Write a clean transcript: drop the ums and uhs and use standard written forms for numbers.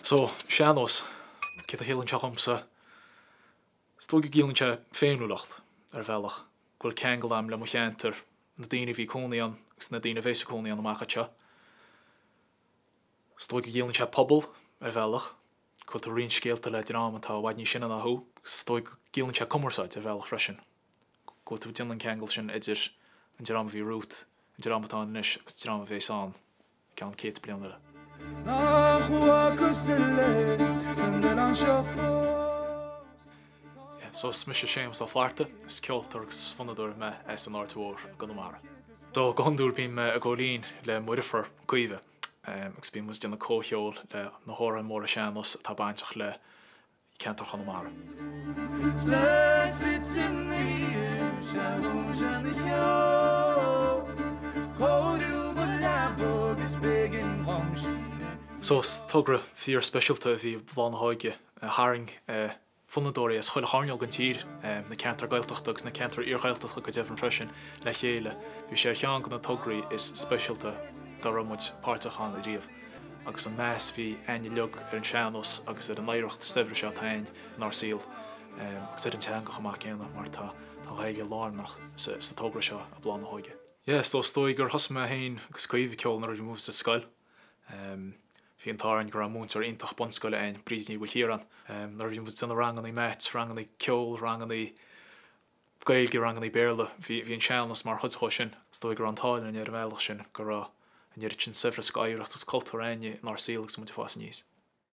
So, sean-nós, céard a chiallaíonn sé dhomsa? Is dóigh go gciallaíonn sé féiniúlacht, ar bhealach, go bhfuil ceangal a'm le mo cheantar, na daoine a bhí ag cónaí ann agus na daoine a bheas ag cónaí ann amach anseo. Is dóigh go gciallaíonn sé pobal, ar bhealach, go bhfuil tú ag roinnt scéalta le dream atá i bhfad níos sine ná thú. Is dóigh go gciallaíonn sé cumarsáid, ar bhealach freisin, go bhfuil tú ag déanamh an ceangal sin idir an dream a bhí romhat, an dream atá ann anois agus an dream a bheas ann. i gceann céadta bliain eile. Nach bhfacthas a leithéid san oileán seo fós. So is mise Séamus Ó Flatharta, is ceoltóir agus fonnadóir mé as an Aird Mhór i gConamara. So go hiondúil bím i gCóilín le mo dheirfiúr Caoimhe agus bíonn muid ag déanamh comhcheol le na hamhráin mhóra sean-nós atá bainteach le ceantar Chonamara. So is togra fíor speisialta a bhí i Bláth na hÓige a tharraing fonnadóirí as chuile choirnéal den tír, na ceantair Gaeltachta agus na ceantair iar-Ghaeltachta go deimhin freisin, le chéile. Bhí sé ar cheann de na tograí is speisialta dá raibh muid páirteach ann ariamh. agus an meas a bhí a'inn uilig ar an sean-nós agus ar an oidhreacht saibhir seo atá a'inn inár saol agus ar an teanga chomh maith céanna mar tá an Ghaeilge lárnach sa togra seo i Bláth na hÓige. Yeah, so is dóigh gur thosaigh mé féin agus Caoimhe ag ceol nuair a bhí muid sa scoil. Bhí an t-ádh orainn go raibh múinteoir iontach bunscoile a'inn, Bríd Ní Mhaoilchiaráin. Nuair a bhí muid ag déanamh rangannaí maths, rangannaí ceoil, rangannaí Gaeilge, rangannaí Béarla, bhí an sean-nós mar chuid dhó sin. Is dóigh go raibh an t-ádh linn ar an bhealach sin go raibh an oiread sin saibhreas go oidhreacht agus cultúr a'inne inár saol agus muid ag fás aníos.